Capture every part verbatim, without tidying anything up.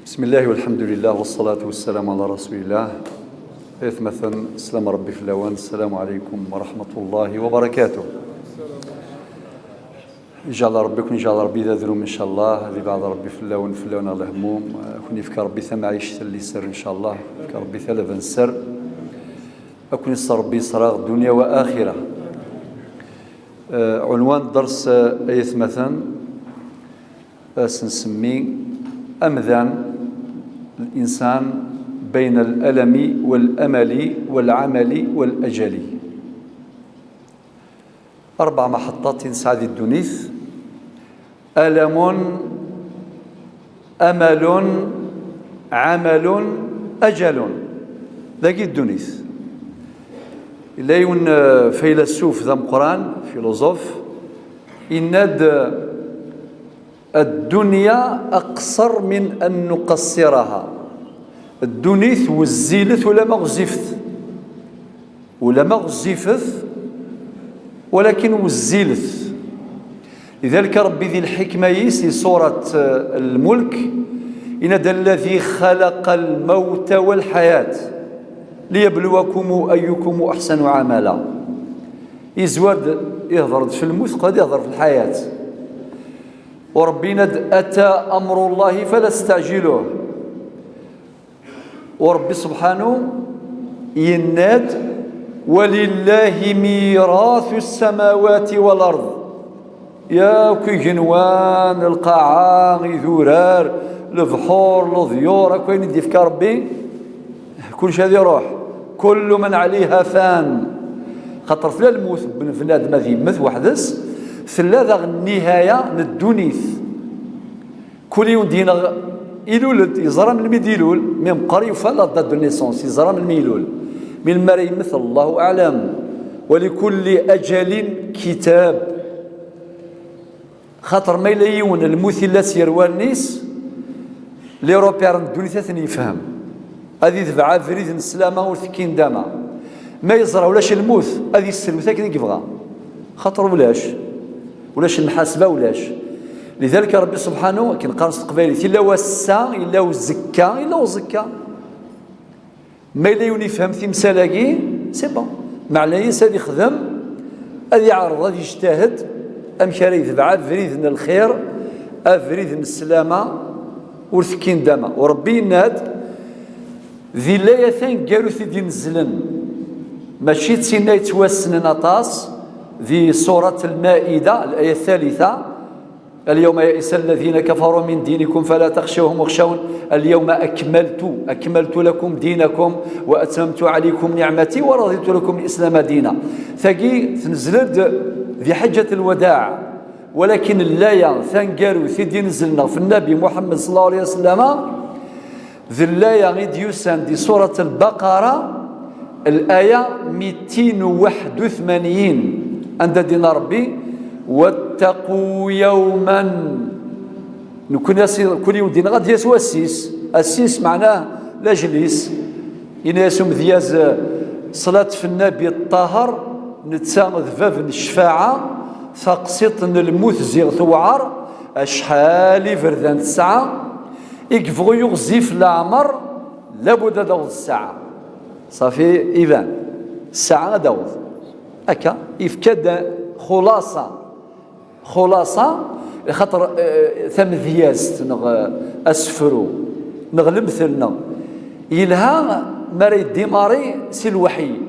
بسم الله والحمد لله والصلاة والسلام على رسول الله. Aytmaten, sslam Ṛebbi fell-awen, السلام عليكم ورحمة الله وبركاته. Inceɛla Ṛebbi, ad ken-inceɛla Ṛebbi d adrum, inceɛla ad ibɛed Ṛebbi fell-awen, fell-awen lehmum, ad ken-yefk Ṛebbi tamɛict n liser, inceɛla ad ken-yefk Ṛebbi talaba n sser, ad ken-yesser Ṛebbi yesreɣ dunya wa axira. Eh, عنوان الدرس, eh, aytmaten, ad s-nsemmi amdan, الإنسان بين الألم والأمل والعمل والأجل. Ṛebɛa lmeḥṭat i nesɛa di ddunit: ألم، أمل، عمل، أجل. Dagi ddunit. Yella yiwen, eh, faylasuf d ameqqran, philosophe, yenna-d, eh, الدنيا أقصر من أن نقصرها. Ddunit wezzilet ulamma ɣezzifet. Ulamma ɣezzifet, walakin wezzilet. لذلك Ṛebbi di lḥikma-is, di surat, eh, Lmulk, yenna-d: الذي خلق الموت والحياة ليبلوكم أيكم أحسن عملا. Yezwar-d, ihḍer-d f lmut, qbel ad ihḍer f lḥayat. U Ṛebbi yenna-d: أتى أمر الله فلا تستعجلوه. U Ṛebbi subḥanu yenna-d: ولله ميراث السماوات والأرض. Yakk igenwan, lqaɛa, idurar, lebḥur, leḍyur, akk ayen i d-yefka Ṛebbi, kullec ad iṛuḥ. كل من عليها فان. Xaṭer tella lmut n bnadem ad yemmet weḥd-s, tella daɣ nnihaya n ddunit. Kul yiwen deg-neɣ ilul-d, yeẓra melmi d-ilul, mi meqqer yufa la date de naissance, yeẓra melmi ilul. Mi lemmer ara yemmet, Allahu aɛlam. ولكل أجل كتاب. Xaṭer ma yella yiwen lmut illa s yerwalen-is, l'Européen n ddunit ad ten-yefhem. Ad itbeɛ abrid n sslama ur tekki ndama. Ma yeẓra ulac lmut, ad yesselwet akken i yebɣa. Xaṭer ulac. Ulac lmḥasba, ulac. Lidalik Ṛebbi subḥanu, akken qqaren s teqbaylit, illa wass-a, illa uzekka, illa uẓekka. Ma yella yiwen yefhem timsal-agi, c'est bon. Meɛna-yas ad ixdem, ad iɛreḍ, ad yejtahed amek ara yetbeɛ abrid n lxir, abrid n sslama, ur tekki ndama. U Ṛebbi yenna-d, di layat aneggarut i d-inezzlen, mačči d tinna yettwassnen aṭas, di surat Lmaida, الآية الثالثة: اليوم يئس الذين كفروا من دينكم فلا تخشوهم واخشون اليوم أكملت، أكملت لكم دينكم وأتممت عليكم نعمتي ورضيت لكم الإسلام دينا. Tagi tnezl-d di Ḥeǧǧat Lwadaɛ, walakin laya taneggarut i d-inezzlen ɣef Nnabi Muḥemmed صلى الله عليه وسلم, d laya i d-yusan di surat Lbaqara, laya mitin u waḥed u tmanyin, anda d-yenna Ṛebbi: واتقوا يوما. Nekkni as-, kul yiwen deg-neɣ ad d-yas wass-is. Ass-is meɛnah lajel-is. Yenna-yas umedyaz, ṣṣlat f Nnabi ṭṭaher, netta d bab n ccfaɛa, taqsiṭ n lmut ziɣ tewɛer, acḥal iberdan tesɛa, i yebɣu yiɣzif leɛmer, labud ad d-taweḍ ssaɛa. Ṣafi, iban. Ssaɛa ad d-taweḍ. Akka, yefka-d xulaṣa. Xulaṣa, xaṭer, eh, tamedyazt neɣ, eh, asefru neɣ lemtel neɣ, yelha mi ara yeddimaṛi si lweḥyi.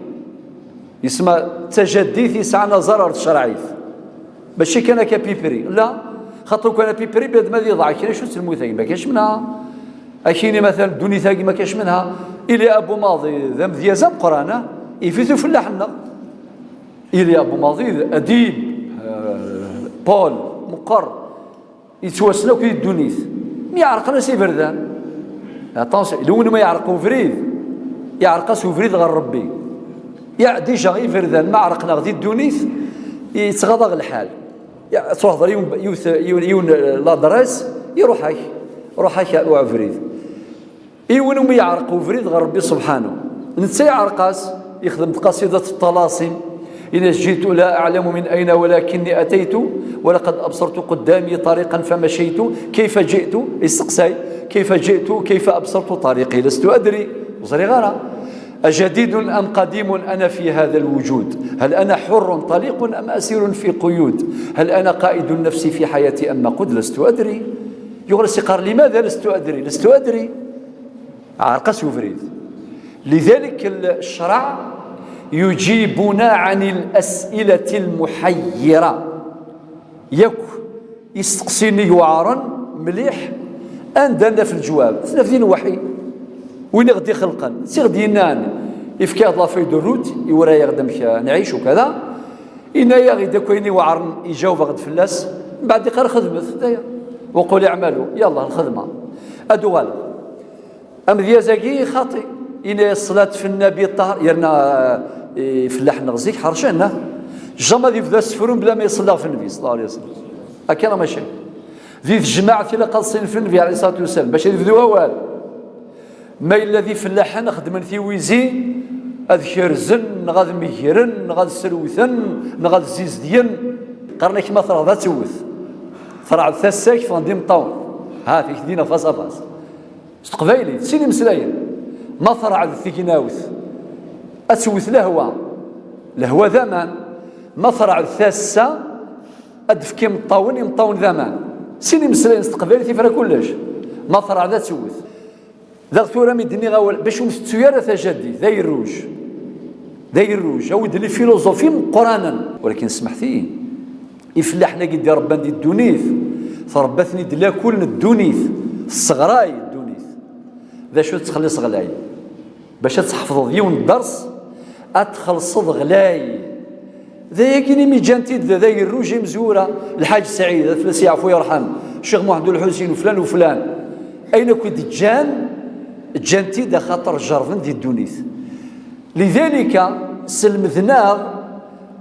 Yesma d tajaddit yesɛan aẓar ar tcerɛit. Mačči kan akka pipri. La, xaṭer kan pipri, bnadem ad iḍaɛ kra, acu-tt lmut-agi? Ma kac menha. Akini, matalan, ddunit-agi ma kac menha. Ili Abu Maḍi d amedyaz ameqqran, ah, yif-it ufellaḥ-nneɣ. Ili Abu Maḍi d adib, eh, Paul, meqqer. Yettwassen akk di ddunit. Mi ɛerqen-as iberdan. Attention, yiwen ma yeɛreq ubrid, yeɛreq-as ubrid ɣer Ṛebbi. Ya, déjà iberdan ma ɛerqen-aɣ di ddunit, yettɣaḍ-aɣ lḥal. Ya, ad truḥeḍ ɣer yiwen, yiwet, yiwen, yiwen, eh, l'adresse, iruḥ-ak, iruḥ-ak uɛebrid. Yiwen umi yeɛreq ubrid ɣer Ṛebbi subḥanu, netta yeɛreq-as, yexdem tqasidat ṭṭalasim, yenna-as: جئت لا أعلم من أين ولكني أتيت ولقد أبصرت قدامي طريقا فمشيت كيف جئت. Yesteqsay, كيف جئت؟ كيف أبصرت طريقي؟ لست أدري. ur ẓriɣ ara. أجديد أم قديم أنا في هذا الوجود؟ هل أنا حر طليق أم أسير في قيود؟ هل أنا قائد نفسي في حياتي أم مقود؟ لست أدري. Yuɣal as-iqqar: لماذا لست أدري؟ لست أدري. Ɛerq-as ubrid. لذلك الشرع يجيبنا عن الأسئلة المحيرة. Yakk isteqsiyen i iweɛren mliḥ, anda naf leǧwab? Ad t-naf di lweḥyi. Win i ɣ-d-ixelqen, s i ɣ-d-yennan, ifka-yaɣ-d la feuille de route, iwra-yaɣ-d amek ad nɛic ukada, yenna-yaɣ-id akk ayen iweɛren, iǧaweb-aɣ-d fell-as, mbeɛd iqqar: xedmet, d aya. وقل اعملوا, yallah, lxedma. Ad uɣaleɣ. Amedyaz-agi xaṭi. Yenna-yas: ṣṣlat fi nnabi ṭṭahar, yerna, eh, ifellaḥen-nneɣ zik ḥercen, ah. Jamais ad yebdu asefru mebla ma iṣelli ɣef nnbi, ṣalla Llahu ɛalayhi wa sallam. Akka neɣ mačči? Di tejmaɛt ilaq ad ṣellin ɣef nnbi ɛalayhi ṣṣalatu wa ssalam, bac ad yebdu wawal. Ma yella d ifellaḥen xeddmen tiwizi, ad kerzen, neɣ ad megren, neɣ ad srewten, neɣ ad zzizdiyen. Qqaren-ak: ma terɛed ad tewwet. Terɛed tasa-k, ffɣen-d imeṭṭawen. Ha, tikti-nneɣ face à face. S teqbaylit, sin imeslayen. Ma terɛed tegnawt, ad tewwet lehwa. Lehwa d aman. Ma terɛed tasa, ad d-tefk imeṭṭawen, imeṭṭawen d aman. Sin imeslayen s teqbaylit ifra kullec. Ma terɛed ad tewwet. Daɣ tura mi d-nniɣ awal, bac ur tettu ara tajadit, d agerruj. D agerruj, awi-d les philosophies meqqranen. Walakin smeḥt-iyi, ifellaḥen-agi d-irebban di ddunit, trebba-ten-id lakul n ddunit, tesseɣray ddunit. D acu tettxelliṣ ɣlay? Bac ad tḥefḍeḍ yiwen n dders, ad txellṣeḍ ɣlay. D ayagi imi ǧǧan-t-id d agerruj imezwura, Lḥaǧ Saɛid, ad fell-as yeɛfu yerḥem, Ccix Muḥend Ulḥusin, uflan uflan. Ayen akk i d-ǧǧan, ǧǧan-t-id axaṭer jerben di ddunit. Lidalika, selmden-aɣ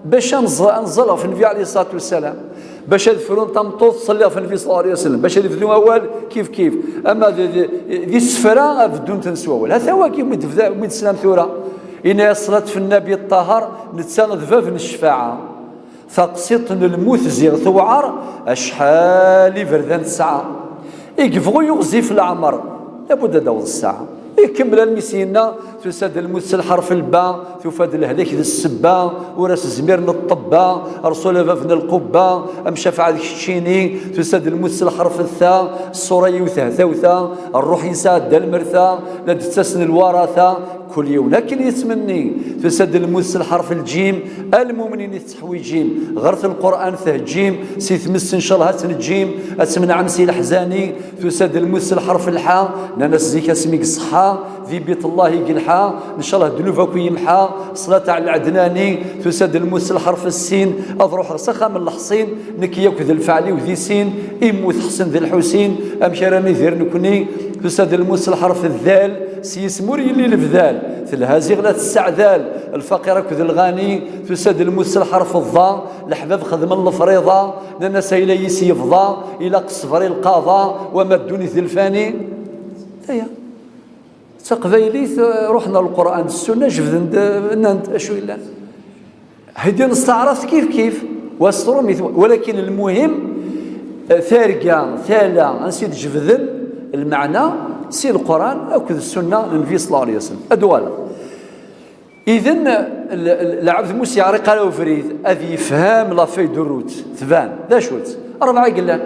bac ad nẓ-, ad nẓall ɣef Nnbi ɛalayhi ṣṣalatu wa ssalam, bac ad frun tameṭṭut tṣelli ɣef Nnbi ṣalla Llahu ɛalayhi wa sallam, bac ad ibdu awal kif kif. Ama d, d, d isefra ad beddun-ten s wawal. Hata wagi mi d-, mi d-teslam tura. Yenna-yas: ṣṣlat fi nnabi ṭṭahar, netta d bab n ccfaɛa. Taqsiṭ n lmut ziɣ tewɛer, acḥal iberdan tesɛa. I yebɣu yuɣzif leɛmer, labud ad d-taweḍ ssaɛa. Ikemmel almi s-yenna: tusa-d lmut s lḥerf n lba, tufa-d lehlak d ssebba, ur as-zmiren ṭṭebba, Rrsul a bab n lqubba, amcafaɛ d keččini. Tusa-d lmut s lḥerf n ta, ṣṣura yiwet hta u ta, rruḥ yesɛedda lmerta, la d-ttasen lwarata, kul yiwen akken yettmenni. Tusa-d lmut s lḥerf n lǧim, a lmumnin i tettḥwiǧim, ɣret Lqur'an thejjim, si tmes ncallah ad tneǧǧim, ad tmenɛem si leḥzani. Tusa-d lmut s lḥerf n lḥa, nnan-as zik asmi i iṣeḥḥa, di Bit Llah i yelḥa, ncallah ddnub akk yemḥa, ṣṣlat ɛla Lɛednani. Tusa-d lmut s lḥerf n ssin, ad ruḥeɣ s axxam n leḥṣin, nekk yakk d lfeɛl-iw di sin, immut Ḥsen d Lḥusin, amek ara nidir nekni? Tusa-d lmut s lḥerf n dal, s yisem ur yelli lebdal, telha ziɣ la tesseɛdal, lfaqir akked lɣani. Tusa-d lmut s lḥerf n ḍa, leḥbab xedmen lefriḍa, nnan-as ayla-is yebḍa, ilaq ṣṣber i lqaḍa, wama ddunit d lfani. Aya. D taqbaylit, eh, ruḥen ɣer Lqur'an d Ssunna, jebden-d, eh, nnan-d acu yellan. Heggan s taɛrabt kif kif, wa s trumit, walakin lmuhim, eh, targa, tala, ansi d-jebden lmeɛna, si Lqur'an akked Ssunna n Nnbi ṣalla Llahu ɛalayhi wa sallam. Ad uɣaleɣ. Iden, l-, l-, lɛebd mus yeɛriq ara ubrid, ad yefhem la feuille de route, tban, d acu-tt? Rebɛa i yellan.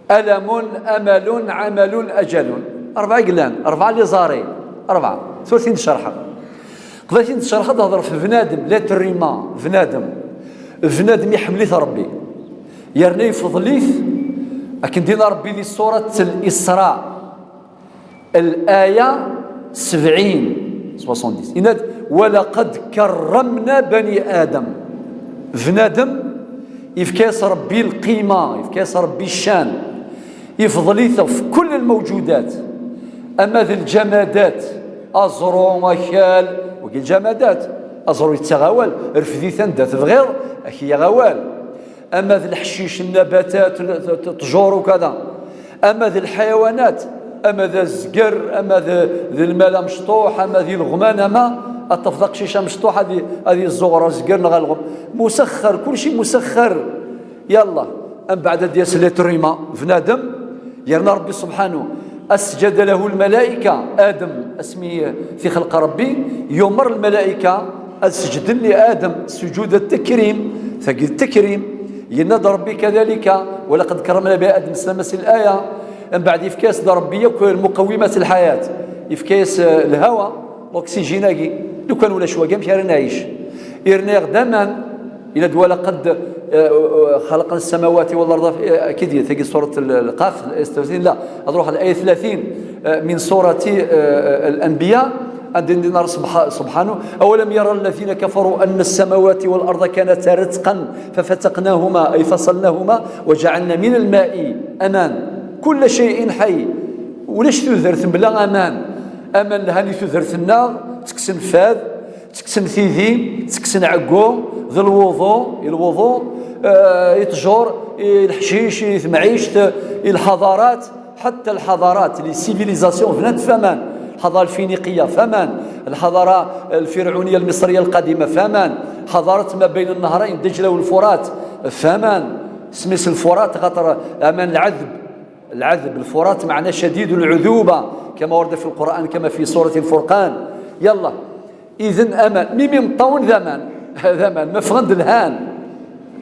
Alamun, amalun, amalun, ajalun. Rebɛa i yellan, rebɛa les arrêts, rebɛa. Tura tin d-cerḥeɣ. Qbel tin d-cerḥeɣ, ad hḍeṛ ɣef bnadem, l'être humain, bnadem. Bnadem iḥemmel-it Ṛebbi. Yerna ifḍel-it, akken d-yenna Ṛebbi di surat Al-Isra. L'aya sebɛin, soixante-dix. Yenna-d: "Walaqad karramna bani Adam." Bnadem, yefka-yas Ṛebbi lqima, yefka-yas Ṛebbi ccan. Ifḍel-it ɣef kull lmewǧudat. Ama d lǧamadat, aẓru, akal, wagi lǧamadat. Aẓru yettaɣ awal, rfed-it anda tebɣiḍ, ad k-yaɣ awal. Ama d leḥcic, nnabatat, t-, t-, ṭṭjur ukada. Ama d lḥayawanat, ama d azger, ama d, d lmal amecṭuḥ, ama d ileɣman, ama ad tafeḍ aqcic amecṭuḥ ad i-, ad iẓuɣer azger neɣ alɣem. Musexxer, kulci musexxer. Yallah, ambeɛd ad d-yas l'être humain, bnadem, yerna Ṛebbi subḥanu, أسجد له الملائكة. آدم، asmi t-ixleq Ṛebbi, yumeṛ lmalayka ad sǧden li Adam, سجود التكريم, tagi d takrim. Yenna-d Ṛebbi كذلك: ولقد كرمنا بني آدم, teslam-as i laya. Mbeɛd yefka-yas-d Ṛebbi yakk lmuqawwimat n lḥayat, yefka-yas, eh, lhawa, l'oxygène-agi, lukan ulac wagi, amek ara nɛic? Irna-yaɣ-d aman, yenna-d: ولقد, eh, خلقنا السماوات والأرض, eh, أكيد, tagi surat l-, Lqaf, l'aya ثلاثين, la, ad ruḥ l'aya ثلاثين, eh, من سورة, eh, الأنبياء, anda yenna سبحانه: أولم ير الذين كفروا أن السماوات والأرض كانتا رتقا ففتقناهما، أي فصلناهما، وجعلنا من الماء, aman, كل شيء حي. Ulac tudert mebla aman. Aman lhan i tudert-nneɣ, ttekksen fad, ttekksen tidi, ttekksen ɛeggu, d lwuḍu, i lwuḍu, eh, i ttjur, i leḥcic, i temɛict, i lḥadarat, حتى الحضارات, les civilisations bnant f aman. الحضارة الفينيقية f aman, الحضارة الفرعونية المصرية القديمة f aman, حضارة ما بين النهرين دجلة والفرات f aman. Isem-is الفرات خاطر aman العذب. العذب, الفرات معناه شديد العذوبة, كما ورد في القرآن كما في سورة الفرقان. Yalla, idan aman, mi mi meṭṭawen d aman, d aman, ma ffɣen-d lhan,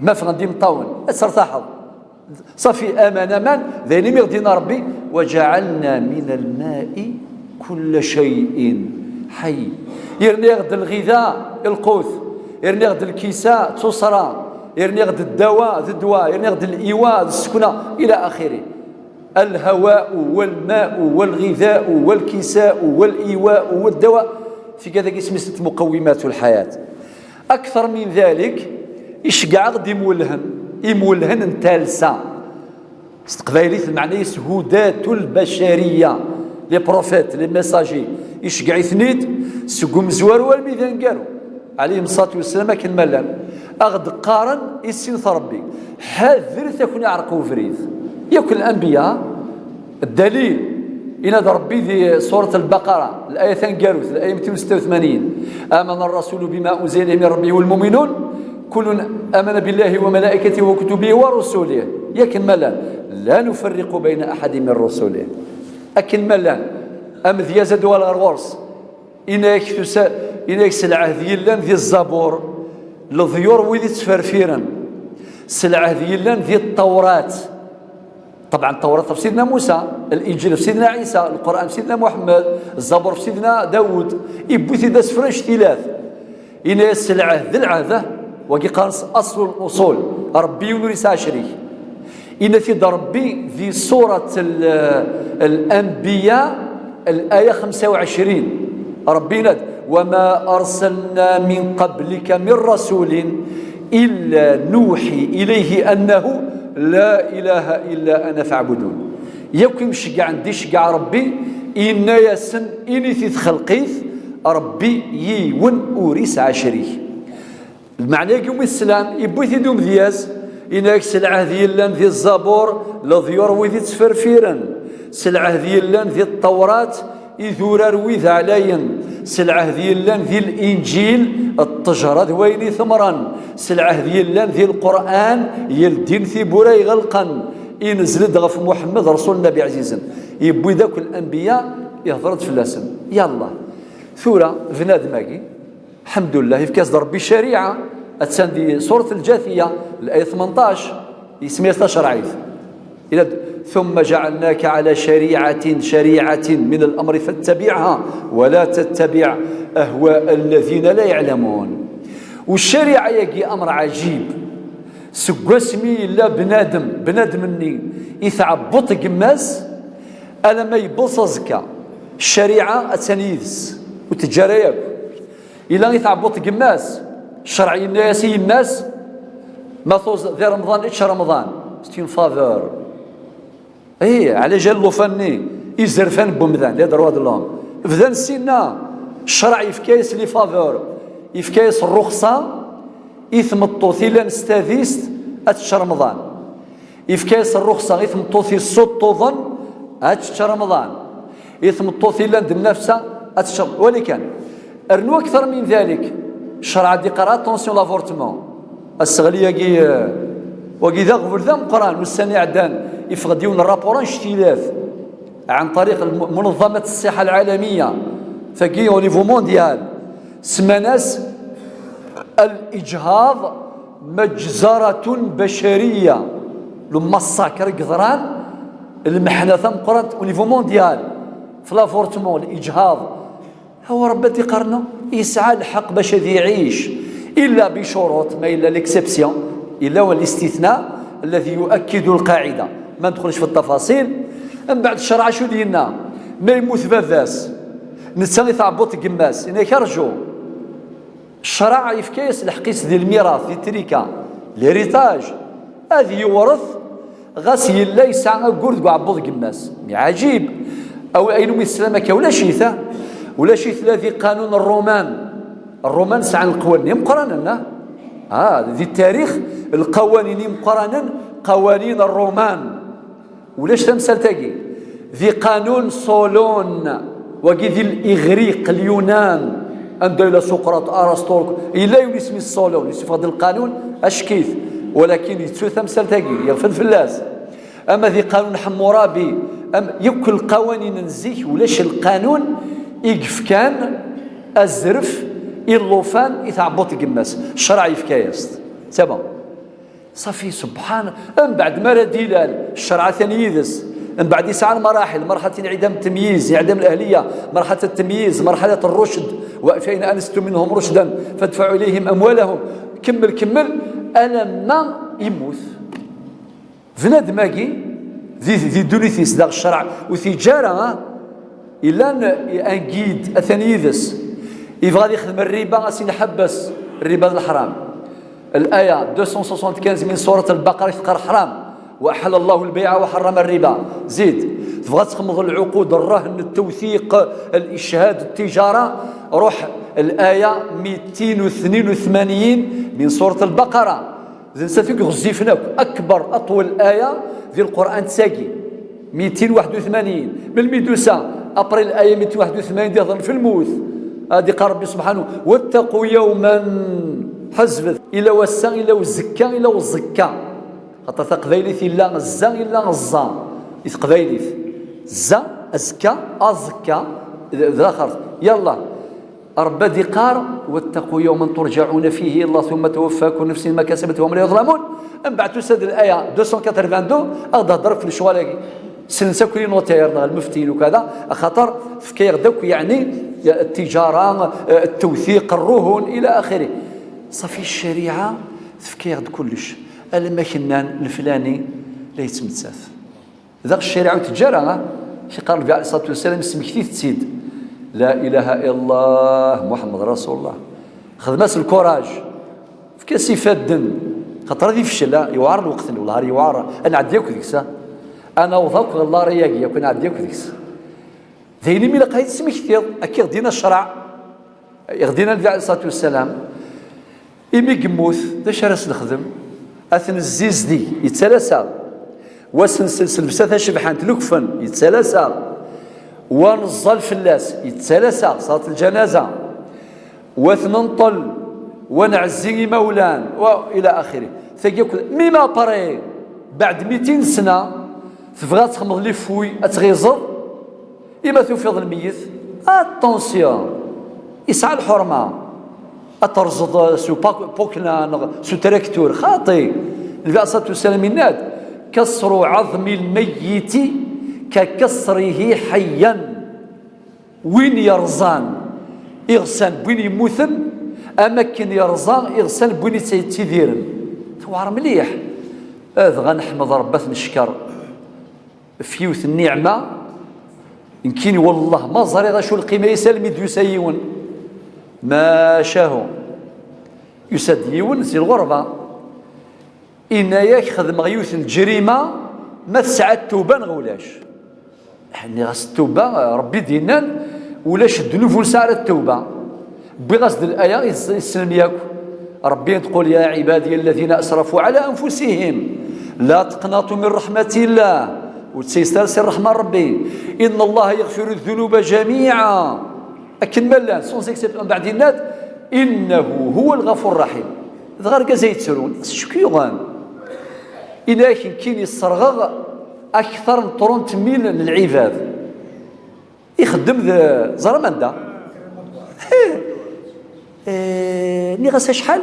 ma ffɣen-d imeṭṭawen, ad tertaḥeḍ. Ṣafi, aman, aman, d ayen imi ɣ-d-yenna Ṛebbi: وجعلنا من الماء كل شيء حي. Irniɣ-d lɣida, lqut, irniɣ-d lkisa, d tuṣra, irniɣ-d ddawa, d ddwa, irniɣ-d liwa, d ssekna, إلى آخره. الهواء والماء والغذاء والكساء والإيواء والدواء. Tigad-agi isem-is muqawwimat lḥayat. أكثر من ذلك, iceggeɛ-aɣ-d imwellhen, imwellhen n talsa. S teqbaylit, lmeɛna-is هداة البشرية, les prophètes, les messagers, iceggeɛ-iten-id seg umezwaru armi d aneggaru, ɛalayhim ṣṣalatu wassalam, akken ma llan, a ɣ-d-qqaren i sin n Ṛebbi: ḥadret ad ken-iɛreq ubrid. Yakk lanbiya, ddalil, yenna-d Ṛebbi di surat Lbaqara, laya taneggarut, laya mitin u setta u tmanyin: آمن الرسول بما أنزل إليه من ربه والمؤمنون كل آمن بالله وملائكته وكتبه ورسله. Yakken ma llan, لا نفرق بين أحد من رسله. Akken ma llan, amedyaz ad d-uɣal ɣer ɣur-s. Yenna-yak tusa, yenna-yak s lɛehd yellan di Zzabur, leḍyur wid ittferfiren. S lɛehd yellan di Ṭṭawrat. Ṭebɛen, Ṭṭawrat f Sidna Musa, Linǧil f Sidna Ɛisa, Lqur'an f Sidna Muḥemmed, Zzabur f Sidna Dawud, iwwi-t-id asefru anect-ilat. Yenna-yas s lɛehd d lɛehd, ah, wagi qqaren-as aṣlu luṣul, Ṛebbi yiwen ur yesɛi acrik. Yenna-t-id Ṛebbi di surat l-, Lanbiya, laya xemsa u ɛecrin. Ṛebbi yenna-d: وما أرسلنا من قبلك من رسول إلا نوحي إليه أنه لا إله إلا أنا فاعبدون. Yakk imceggɛen d iceggeɛ Ṛebbi, yenna-yasen: init i txelqit, Ṛebbi yiwen ur isɛi acrik. Lmeɛna-agi umi teslam, iwwi-t-id umedyaz, yenna-yak s lɛehd yellan di Zzabur, leḍyur wid ittferfiren, s lɛehd yellan di Ṭṭawrat, idurar wid ɛlayen, s lɛehd yellan di Linǧil, ṭṭejra d wayen i temren, s lɛehd yellan di Lqur'an, yeldin tiwwura iɣelqen, inzel-d ɣef Muḥemmed, Ṛsul Nnabi ɛzizen, iwwi-d akk lanbiya, ihder-d fell-asen. Yallah, tura, bnadem-agi, lḥemdullah, yefka-as-d Ṛebbi ccariɛa, attan di surat Lǧathiya, laya tmenṭac, yesma-yas tacerɛit. Yenna-d: ثم جعلناك على شريعة، شريعة من الأمر فاتبعها ولا تتبع أهواء الذين لا يعلمون. Ccariɛa-agi amr ɛajib. Seg wasmi yella bnadem, bnadem-nni itɛebbuḍ gma-s, alamma yewweḍ s aẓekka, ccariɛa attan yid-s, ur teǧǧi ara yakk. Yella itɛebbuḍ gma-s, ccreɛ yenna-yas i yemma-s: ma tuẓ di Remḍan, ečč Remḍan, c'est une faveur. Ih, ɛla jal llufan-nni, izerfan n wemdan, les droits de l'homme. Bdan sinna, ccreɛ yefka-yas les faveurs, yefka-yas rruxṣa i tmeṭṭut yellan s tadist ad tečč Remḍan. Yefka-yas rruxṣa i tmeṭṭut yessuṭṭuḍen ad tečč Remḍan. I tmeṭṭut yellan d nnafsa ad tečč Remḍan. Wali kan, rnu akter min dalik, ccreɛ ad d-iqqar attention l'avortement. Asseɣli-agi, eh, wagi d aɣbel d ameqqran. Ussan iɛeddan, yeffeɣ-d yiwen n rapport annect-ilat. عن طريق الم-، منظمة الصحة العالمية, tagi au niveau mondial, semman-as الإجهاض مجزرة بشرية, le massacre i yeḍran, lmeḥna tameqqrant au niveau mondial, في l'avortement, الإجهاض. هو ربي تيقارنو يسعى الحق باش هذا يعيش, إلا بشروط, ما إلا l'exception, إلا والاستثناء الذي يؤكد القاعدة. ما ندخلش في التفاصيل. من بعد الشرع شو دينا؟ ما يموت باباس, نتا يتعبط قماس, إنك أرجو الشرع يفكيس الحقيس ديال الميراث, ديال التركة, l'héritage. هذه يورث غاس يلا يسعى أقول دقوا عبوض قماس. Mais عجيب. أو أين من السلام كا ولا شيثة؟ ولا شيث الذي قانون الرومان. الرومان سعى القوانين مقرننا. آه, ذي التاريخ القوانين مقرنن, قوانين الرومان. ولاش تمثال تاقي؟ ذي قانون صولون, وقي ذي الإغريق اليونان, عند إلى سقراط، أرسطو, إلا يونس من صولون, يوسف هذا القانون أشكيث, ولكن يتسو تمثال تاقي, يغفل فلاس. أما ذي قانون حمورابي, أم يكل قوانين نزيك, ولاش القانون يقف كان أزرف, اللوفان يتعبط قماس, الشرع يفكايست. C'est bon. صافي, سبحان. من بعد ما راه ديلال الشرع ثاني يدس, من بعد يسعى المراحل, مرحلة انعدام التمييز, انعدام الأهلية, مرحلة التمييز, مرحلة الرشد, فإن آنستم منهم رشدا فادفعوا إليهم أموالهم, كمل كمل, ألم ما يموت. بنادم-agi ذي, ذي دونيتيس داغ الشرع وثيجارة, إلا أن guide أثني يدس, يبغى يخدم الربا, أسين حبس الربا الحرام. الآية deux cent soixante-quinze من سورة البقرة تقرأ حرام, وأحل الله البيع وحرم الربا. زيد, تبغى تخمض العقود, الرهن, التوثيق, الإشهاد, التجارة, روح الآية ميتين واثنين وثمانين من سورة البقرة. ذي نسا فيك غزيفنا أكبر, أطول آية ذي القرآن تساقي, ميتين واحد وثمانين. من الميدوسا أبري الآية ميتين واحد وثمانين دي هضر في الموت. هذه قال ربي سبحانه: "واتقوا يوما". حزبت إلا وسا إلا وزكا إلا وزكا. خاطر تقبايليت إلا الزا إلا الزا. إتقبايليت الزا، أزكا، أزكا، ذا آخر. يلا. ربي دي قار: "واتقوا يوما ترجعون فيه إلى الله ثم توفى كل نفس ما كسبت وهم لا يظلمون". من بعد تسد الآية deux cent quatre-vingt-deux، أغدا هضر في الشوالي. سنسا كل نوتير، المفتين وكذا، خاطر فكير دوك يعني التجارة، التوثيق، الرهن، إلى آخره. صافي الشريعة تفكير كلش. ألما كنان الفلاني لا يتمتث. ذاك الشريعة وتجارة، ها؟ كي قال النبي عليه الصلاة والسلام: "سمكتي تسيد لا إله إلا الله محمد رسول الله". خدمة الكوراج. فكاس يفدن. خاطر هذه فشل، ها؟ يوعر الوقت، والله يوعر. أنا عدي أكو ذيك سا. أنا وضاك والله رياقي، كنا عدي أكو ذيك سا. ذيني ميلا قايد سمكتي، أكي غدينا الشرع. يغدينا النبي عليه الصلاة والسلام. Imi yemmut, d acu ara s-nexdem? Ad t-nezzizdig, yettalaseɣ. Wa s-nsels llebsa tacebḥant, lekfen, yettalaseɣ. Wa neẓẓal fell-as, yettalaseɣ, ṣalat lǧanaza. Wa t-nenṭel, wa nɛezzi imawlan, wa ila axiri. Tagi akk, même après, beɛd mitin sna, tebɣa ad txedmeḍ les fouilles, ad tɣiẓeḍ, Ima tufiḍ lmeyyet, attention, yesɛa lḥurma. Ad terẓeḍ s upakna neɣ s utraktur, xaṭi. Nnbi alayhi ṣṣalatu wassalam yenna-d: "كسر عظم الميت ككسره حيا". Win yerẓan iɣsan n win yemmuten, am akken yerẓa iɣsan n win yettidiren. Tewɛer mliḥ. Dɣa neḥmed Ṛebbi, ad t-neckeṛ. F yiwet n nniɛma, nekkini wallah ma ẓriɣ acu lqima-is almi d-yusa yiwen. Macahu. Yusa-d yiwen si lɣerba. Inna-yak: "Xedmeɣ yiwet n lǧrima, ma tesɛa ttuba neɣ ulac." Nniɣ-as: "Ttuba, Ṛebbi d-yennan, ulac ddnub ur nesɛi ara ttuba." Wwiɣ-as-d laya, is-, isellem yakk. Ṛebbi yequl: "يا عبادي الذين أسرفوا على أنفسهم لا تقنطوا من رحمة الله". Ur ttayset ara si ṛṛeḥma n Ṛebbi. "إن الله يغفر الذنوب جميعا". Akken ma llan, sans exception, mbeɛd yenna-d: "إنه هو الغفور الرحيم". Dɣa argaz ay yettrun, s cku yuɣen. Inna-ak: "Nekkini sserɣeɣ akter n trente mille n lɛibad." Ixeddem d ẓer amanda. Eh, nniɣ-as acḥal?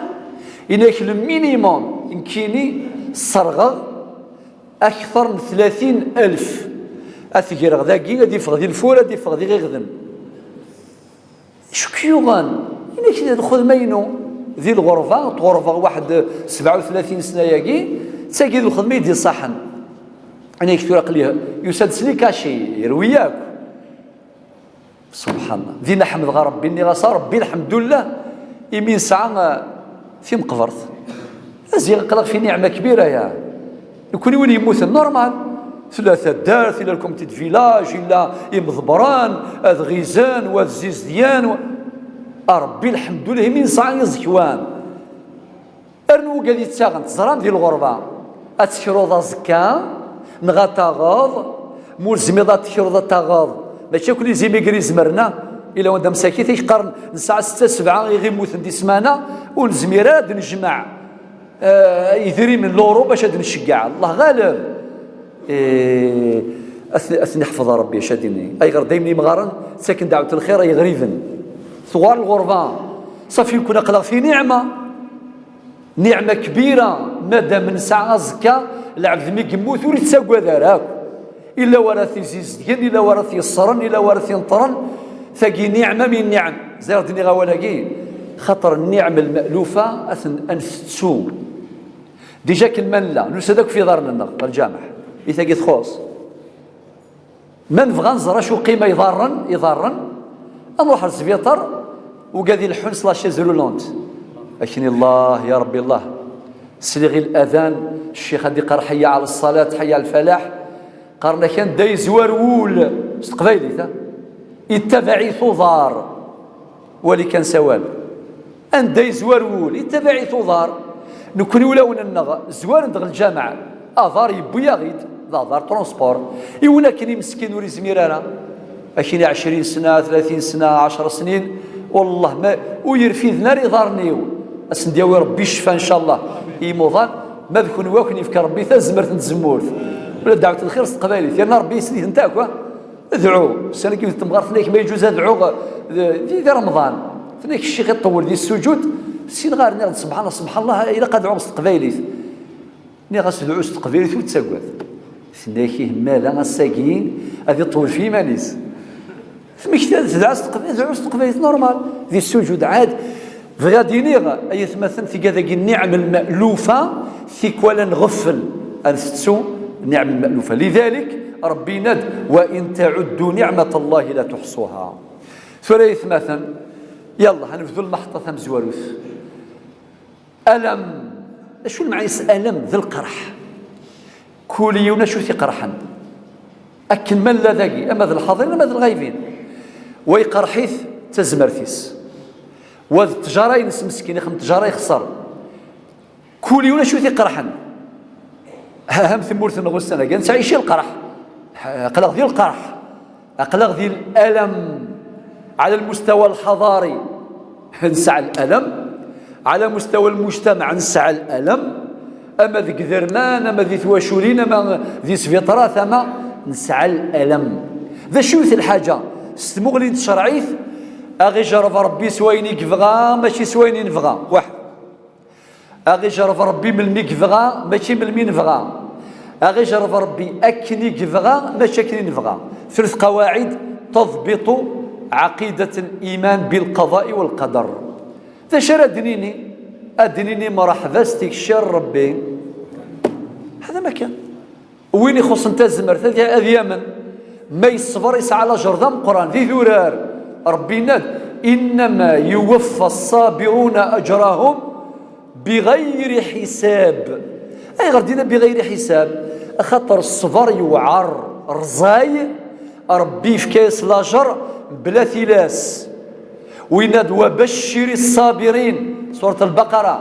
Yenna-k le minimum nekkini sserɣeɣ akteṛ n tlatin alef. Ad t-greɣ dagi, ad iffeɣ di lfur, ad iffeɣ di ɣiɣden. Acu k-yuɣen? Yenna-k d lxedma-inu di lɣerba, tɣerbeɣ waḥed sebɛa u tlatin sna-yagi, d tagi d lxedma i d-iṣaḥen. Yenna-k tura aql-i yusa-d s likaci, yerwi akk. Subḥan Allah. Dinna ḥemdeɣ Ṛebbi, nniɣ-as a Ṛebbi lḥemdullah imi nesɛa, eh, timeqbert. Ziɣ aql-aɣ fi niɛma kbira ya. Nekni win yemmuten normal. Tella taddart, illa le comité de village, illa imḍebbren, ad ɣizen, wa ad zizdiyen, wa-, a Ṛebbi lḥemdullah imi nesɛa iẓekwan. Rnu ugad yettaɣen, teẓram di lɣerba, ad tekruḍ aẓekka, neɣ ad taɣeḍ, ma ur tezmireḍ ad tekruḍ ad taɣeḍ, mačči akk lizimigri zemren, a, ila wanda msakit i yeqqaren nesɛa setta sebɛa i ɣ-immuten di ssmana, ur nezmir ara ad nejmeɛ, eh, idrimen n l'euro bac ad nceggeɛ, Allah ɣaleb. Eh, ad t-, ad ten-iḥfeḍ Ṛebbi, acu ad d-ini. Ayɣer daymen imɣaren ttaken dɛwet lxir ay iɣriben. Tuɣal lɣerba, ṣafi nekni aql-aɣ fi niɛma. Niɛma kbira, madam nesɛa aẓekka, lɛebd mi yemmut ur yettagad ara akk. Illa wa ara t-izizdgen, illa wa ara t-yeṣṣren, illa wa ara t-ineṭṭren. Tagi niɛma min niɛam. Ziɣ d-nniɣ awal-agi, xaṭer nniɛam lme'lufa ad ten-, ad ntettu. Déjà akken ma nella, nusa-d akk f iḍarren-nneɣ ɣer lǧameɛ. I tagi txuṣ. Ma nebɣa nẓer acu qima iḍarren, iḍarren, ad nruḥ ar sbiṭar, ugad ileḥḥun s la chaise roulante. Akni Allah, ya Ṛebbi Allah. Sliɣ i ladan, ccix ad iqqar ḥeyya ɛla ṣṣalat, ḥeyya ɛla lfalaḥ. Qqaren-ak anda yezwar wul s teqbaylit, ha? Ittabaɛ-it uḍar. Wali kan s awal. Anda yezwar wul, ittabaɛ-it uḍar. Nekni ulawen-nneɣ zwaren-d ɣer lǧameɛ. Aḍar yewwi-yaɣ-id, d aḍar transport. Iwen akken i meskin ur izmir ara. Akini ɛecrin sna, tlatin sna, ɛecra snin, wallah ma ur yerfiden ara iḍarren-iw. Ad sen-d-yawi Ṛebbi ccfa, ncallah, i yimuḍan, ma d kenwi ad ken-yefk Ṛebbi tazmert n tzemmurt. Ula d dɛwet lxir s teqbaylit, yerna Ṛebbi yesli-tent akk, ha? Dɛu, ussan-agi di temɣart, tenna-k ma yeǧuz ad dɛuɣ, eh, di, di Remḍan. Tenna-k ccix iṭewwel di ssuǧud, ssineɣ ar nniɣ-d, subḥan Allah, subḥan Allah, ilaq ad dɛuɣ s teqbaylit. Nniɣ-as dɛu s teqbaylit, ur ttagad. Tenna-k ih, mala ass-agi ad iṭewwel f yiman-is. Tmekta-d tedɛa s teqbaylit, dɛu s teqbaylit, normal. Di ssuǧud, ɛad. Bɣiɣ ad iniɣ, ay atmaten, tigad-agi nniɛam lme'lufa, tikwal ad nɣeffel, ad ntettu nniɛam lme'lufa. Lidalik, Ṛebbi yenna-d, wa in taɛuddu niɛmat Allahi la tuḥṣuha. Tura ay atmaten, yallah, ad nebdu lmeḥṭa tamezwarut. Alam, acu lmeɛna-s alam? D lqerḥ. Kul yiwen acu t-iqerḥen. Akken ma nella dagi, ama d lḥaḍirin, ama d lɣaybin. Wa iqerḥ-it d tazmert-is. Wa d ttjara-ines meskin, ixdem ttjara ixṣer. Kul yiwen acu t-iqerḥen. Ha, am tmurt-nneɣ ussan-agi, nettɛici lqerḥ. Ha, aql-aɣ di lqerḥ. Aql-aɣ di l'alam. Ɛla lmustawa lḥaḍari, nesɛa l'alam. Ɛla mustawa lmujtamaɛ, nesɛa l'alam. Ama deg iderman, ama di twaculin, ama di sbiṭarat, ama nesɛa l'alam. D acu-t lḥaǧa? S tmuɣli n tcerɛit, a ɣ-ijerreb Ṛebbi s wayen i yebɣa, mačči s wayen i nebɣa. Waḥed. A ɣ-ijerreb Ṛebbi melmi i yebɣa, mačči melmi i nebɣa. A ɣ-ijerreb Ṛebbi akken i yebɣa, mačči akken i nebɣa. Tlata qawaɛid تضبط عقيدة الإيمان بالقضاء والقدر. D acu ara d-nini? Ad d-nini mṛeḥba s tikci n Ṛebbi. Hada ma kan. Win ixuṣṣen tazmert, ad, ad yamen. Ma yeṣber, yesɛa lajer d ameqqran, d idurar. Ṛebbi yenna-d, إنما يوفى الصابرون أجرهم بغير حساب. Ayɣer d-yenna بغير حساب? Axaṭer ṣṣber yewɛer, rẓay, Ṛebbi yefka-yas lajer mebla tilas. Winna-d, وبشر الصابرين. Surat Al-Baqara,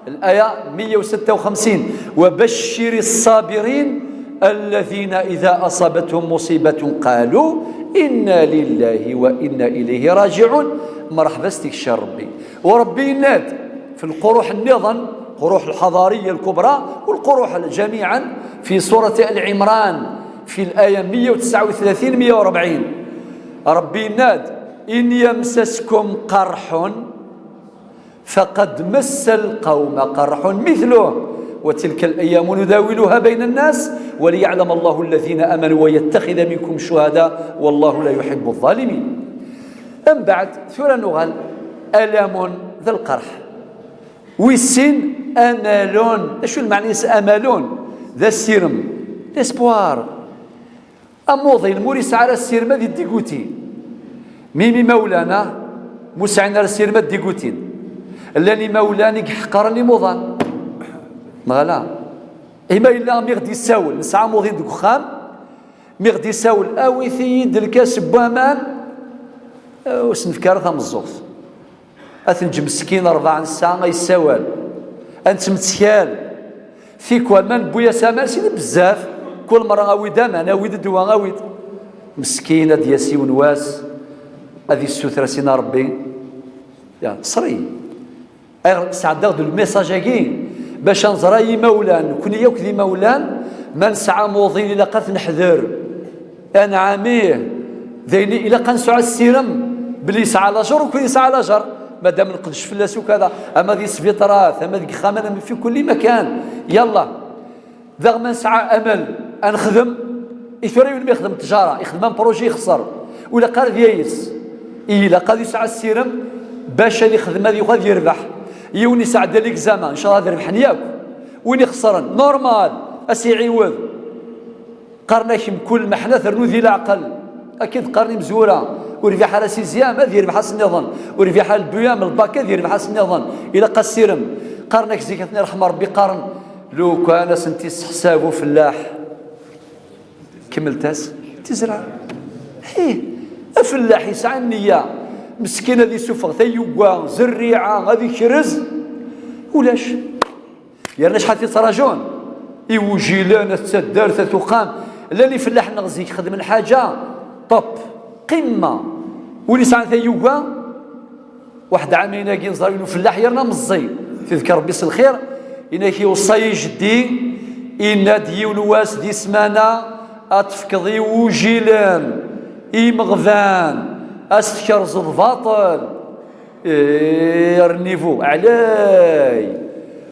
الآية مية وستة وخمسين. وبشر الصابرين الذين إذا أصابتهم مصيبة قالوا إنا لله وإنا إليه راجعون. Mṛeḥba s tikci n Ṛebbi. U Ṛebbi yenna-d fi lquruḥ nniḍen, القروح الحضارية الكبرى والقروح جميعا، في سورة آل عمران، في الآية مية وتسعة وثلاثين، مية وأربعين. Ṛebbi yenna-d: "In yamsaskum qarḥun faqad massal qawma qarḥun mithluh, wa tilkal ayyamu nudawiluha bayna nnas, wa liyaɛlam Allahu alladhina amanu wa yattakhidha minkum shuhada, wallahu la yuhibbu ḍalimin." Mbeɛd, tura nuɣal, alamun d lqerḥ. Wis sin, amalun. D acu lmeɛna-is amalun? D asirem, l'espoir. Amuḍin, ma ur yesɛi ara asirem, ad yeddiguti. Mim imawlan, ah, ma ur sɛin ara asirem, ad ddigutin. Llan imawlan i iḥeqren imuḍan. Neɣ ala? Ima yella mi ɣ-d-isawel, nesɛa amuḍin deg uxxam, mi ɣ-d-isawel: "Awit-iyi-d lkas n waman", eh, ur s-nefki ara tameẓẓuɣt. Ad t-neǧǧ meskin rebɛa n ssaɛa a yessawal. Ad nettmettkal. Tikwal ma newwi-as aman, sidi bezzaf. Kul merra: "Awi-d aman, awi-d ddwa, awi-d." Meskin, ad d-yas yiwen wass, ad yessuter asin a Ṛebbi. Ya, ṣṣri. Ayɣer sɛeddaɣ-d lmessage-agi? Bac ad nẓer ay imawlan, nekni yakk d imawlan, ma nesɛa amuḍin ilaq ad t-neḥder. Anɛam, ih, d ayen ilaq ad nesɛu asirem belli yesɛa lajer, ur yesɛi lajer. Madam nqeddec fell-as ukada, ama di sbiṭarat, ama deg ixxamen, ama fi kulli makan. Yallah. Daɣ ma nesɛa amal ad nexdem, i tura yiwen mi yexdem ttjara, yexdem un projet yexṣer, ur ilaq ara ad yayes. Ilaq ad yesɛu asirem bac ad ixdem, ad yuɣal ad yerbeḥ. Yiwen yesɛedda l'examen, ncallah ad rebḥen yakk. Win ixesren, normal, ad s-iɛiwed. Qqaren-ak mkul meḥna ternu di leɛqel. Akken d-qqaren imezwura, ur rbiḥ ara sixième, ad yerbeḥ ass nniḍen. Ur rbiḥ ara le BEAM, lbak, ad yerbeḥ ass nniḍen. Ilaq asirem. Qqaren-ak zik, ad ten-iṛḥem Ṛebbi, qqaren: "Lukan ad sent-isseḥsab ufellaḥ." Kemmelt-as: "Tizra." Ih, afellaḥ yesɛa nniya, meskin, ad isuffeɣ tayuga, zerriɛa, ad ikrez, ulac. Yerna acḥal t-yettraǧun? Iwjilen, at taddart, at uxxam. Llan ifellaḥen neɣ zik xedmen ḥaǧa top, qimma. Win yesɛan tayuga, waḥed ɛamayen-agi nẓer yiwen ufellaḥ yerna meẓẓi, tidker Ṛebbi s lxir, inak iweṣṣa-yi jeddi, inna-d yiwen wass di ssmana ad tefkeḍ i wujilen, i imeɣban, ad s-tkerzeḍ baṭel. Ih, rnivu ɛlay.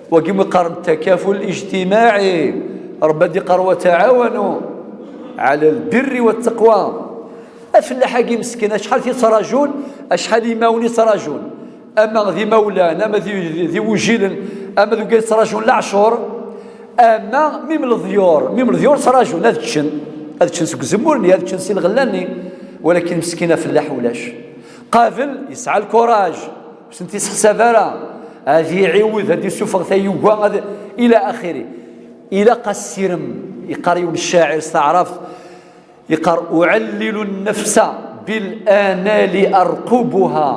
Wagi mi qqaren takaful ijtimaɛi, Ṛebbi ad iqqar: "Wa taɛawanu ɛala lbirri wa taqwa." Afellaḥ-agi meskin, acḥal t-yettraǧun, acḥal imawen i ttraǧun. Ama d imawlan, ama d, d, d iwujilen, ama d uga yettraǧun leɛcur, ama mim leḍyur, mim leḍyur ttraǧun ad ččen, ad ččen seg uzemmur-nni, ad ččen si lɣella-nni, walakin meskin afellaḥ ulac. Qabel yesɛa lkuraj, ur sent-isseḥsab ara, ad iɛiwed, ad isuffeɣ tayuga, ad, ila axiri. Ilaq asirem, yeqqar yiwen ccacir s taɛrabt, yeqqar: "Uɛallilu nnefsa bil amali arqubuha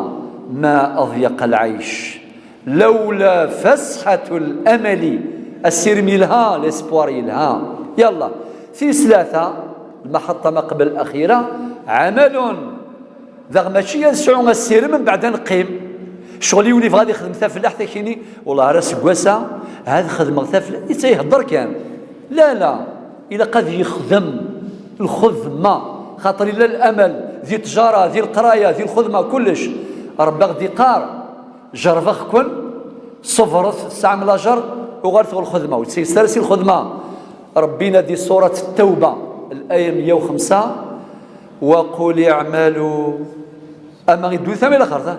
ma aḍyaqa lɛayc, lawla fasḥatu lamali." Asirem yelha, l'espoir yelha. Yalla, tis tlata, lmaḥeṭṭa ma qbel axira, ɛamalun. Daɣ mačči ad sɛu asirem mbeɛd ad neqqim. Ccɣel yiwen yebɣa ad ixdem tafellaḥt akini, wellah ar aseggas-a ad xedmeɣ tafellaḥt, itta ihedder kan. La, la, ilaq ad yexdem lxedma, xaṭer illa lamal di ttjara, di leqraya, di lxedma, kullec. Ṛebbi aɣ-d-iqqar: "Jerrbeɣ-ken, ṣebret, tesɛam lajer, uɣalet ɣer lxedma, ur ttayset ara si lxedma." Ṛebbi yenna di surat Ttawba, laya meyya u xemsa: "Wa qul i'malu." Ama i ddunit, ama i laxert, ha?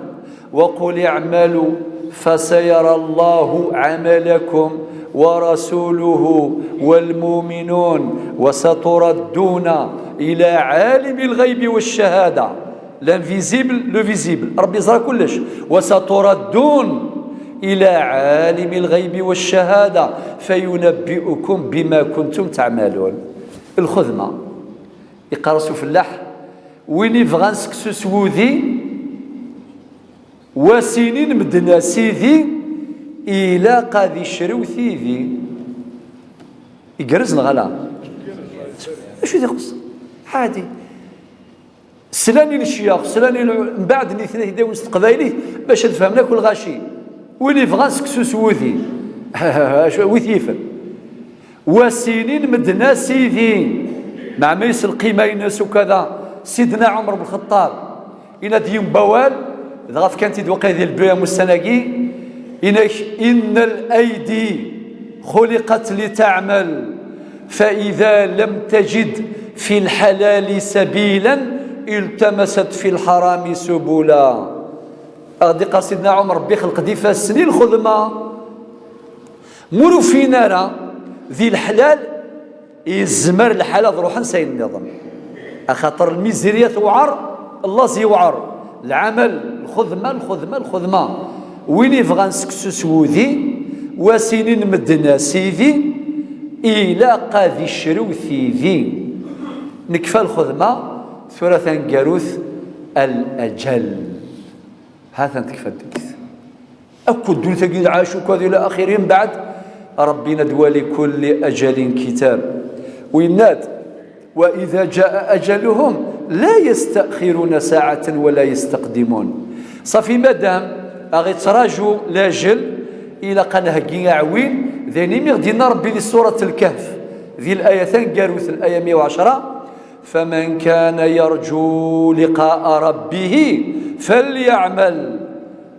"Wa qul i'malu fasayara Allahu amalakum wa rasuluhu wal mu'minun wa saturadduna ila alimil ghaybi wash shahada." L'invisible, le visible. Ṛebbi yeẓra kullec. "Wa saturaddun ila alimil ghaybi wash shahada fayunabbi'ukum bima kuntum ta'malun." Lxedma. Iqqar-as ufellaḥ: "Win ibɣan seksu s wudi, wasinin medden a sidi, ilaq ad icrew tidi." Igerrez neɣ ala? Acu i d-ixuṣṣ? Ɛadi. Slan i lecyax, slan i l-, mbeɛd nitni ad d-awin s teqbaylit bac ad fehmen akk lɣaci. Win ibɣan seksu s wudi, acu, wi t-yifen? Wasinin medden a sidi, meɛma-is lqima-ines ukada, Sidna Ɛumer ben Lxeṭṭab, yenna-d yiwen n wawal, dɣa fkan-t-id waqila di lbira n wussan-agi, yenna-k: "إن الأيدي خلقت لتعمل، فإذا لم تجد في الحلال سبيلا التمست في الحرام سبلا." A ɣ-d-iqqar Sidna Ɛumer, Ṛebbi ixleq-d ifassen i lxedma. Ma ur ufin ara di leḥlal, yezmer lḥal ad ruḥen s ayen nniḍen. Axaṭer lmizirya tewɛer, llaẓ yewɛer. Lɛamal, lxedma, lxedma, lxedma. Win yebɣan seksu s wudi, wa s-inin medden a sidi, ilaq ad icrew tidi. Nekfa lxedma, tura taneggarut, al-ajal. Ha-t-an tekfa ddunit. Akk ddunit-agi d lɛac, akk ad ila axir, mbeɛd Ṛebbi yenna-d: "ولكل أجل كتاب." U yenna-d: "وإذا جاء أجلهم لا يستأخرون ساعة ولا يستقدمون." Ṣafi, madam aɣ-ittraǧu lajel, ilaq ad nheggi aɛwin. D ayen imi ɣ-d-yenna Ṛebbi di Surat Lkehf, di laya taneggarut, laya meyya u ɛecṛa: "فمن كان يرجو لقاء ربه فليعمل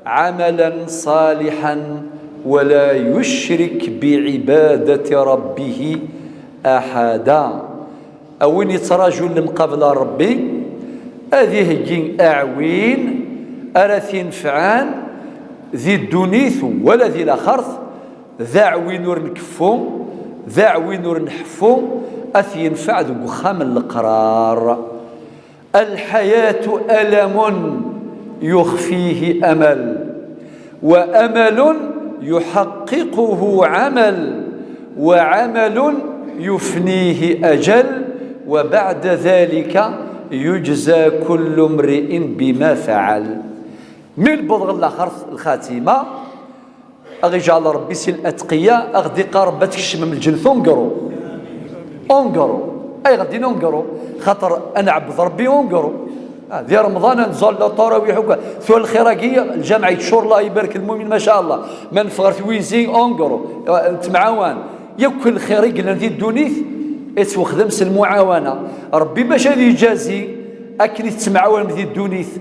عملا صالحا ولا يشرك بعبادة ربه أحدا." A win yettraǧun lemqabel n Ṛebbi, ad iheggi aɛwin ara t-inefɛen di ddunit wala di laxert, d aɛwin ur nkeffu, d aɛwin ur nḥeffu, ad t-yenfeɛ deg uxxam n leqrar. الحياة ألم يخفيه أمل، وأمل يحققه عمل، وعمل يفنيه أجل، وبعد ذلك يجزى كل امرئ بما فعل. Mi newweḍ ɣer laxert, lxatima, a ɣ-iǧɛel Ṛebbi si l-atqiya, a ɣ-d-iqqar Ṛebbi ad tkecmem lǧennet ungru. Ungru. Ayɣer din ungru? Xaṭer ad nɛebbed Ṛebbi ungru. Ah, di Remḍan ad nẓall tarawih akk. Tura lxir-agi, lǧameɛ yeččur, Allah ibarek lmumin, ma ca Allah. Ma neffeɣ ɣer twizi, ungru. Ah, nettemɛawan. Yakk lxir i yellan di ddunit, yettwexdem s lmuɛawana. Ṛebbi bac ad ijazi akken i tettemɛawanem di ddunit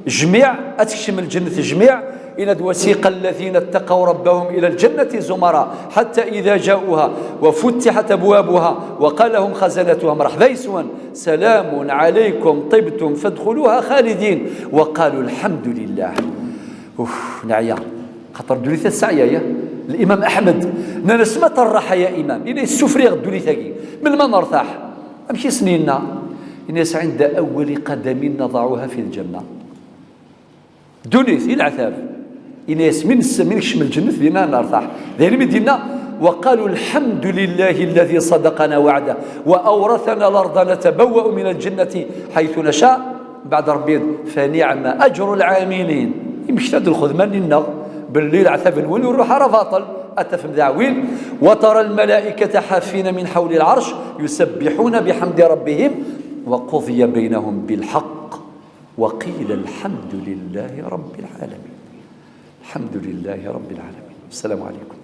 jmiɛ, ad tekcem lǧennet jmiɛ. Yenna-d: "وسيق الذين اتقوا ربهم إلى الجنة زمرا حتى إذا جاءوها وفتحت أبوابها وقال لهم خزنتها"، مرحبا yes-wen، "سلام عليكم طبتم فادخلوها خالدين وقالوا الحمد لله". Uf, neɛya. Xaṭer ddunit-a tesɛa ya. Limam Aḥmed, nnan-as: "متى الراحة يا إمام؟" Yenna-yas: "Ssufriɣ ddunit-agi. Melmi ad nertaḥ?" Amek i sen-yenna? Yenna-yas: "عند أول قدم نضعها في الجنة." Ddunit, i leɛtab. Yenna-yas: "Mi nes-, mi nekcem lǧennet, dinna ad nertaḥ." D ayen mi d-yenna: "وقالوا الحمد لله الذي صدقنا وعده وأورثنا الأرض نتبوأ من الجنة حيث نشاء." Mbeɛd Ṛebbi: "فنعم أجر العاملين." Imekta-d lxedma-nni-nneɣ belli leɛtab-nwen ur iruḥ ara baṭel. Ad tafem d aɛwin: "وترى الملائكة حافين من حول العرش يسبحون بحمد ربهم وقضي بينهم بالحق وقيل الحمد لله رب العالمين." الحمد لله رب العالمين. السلام عليكم.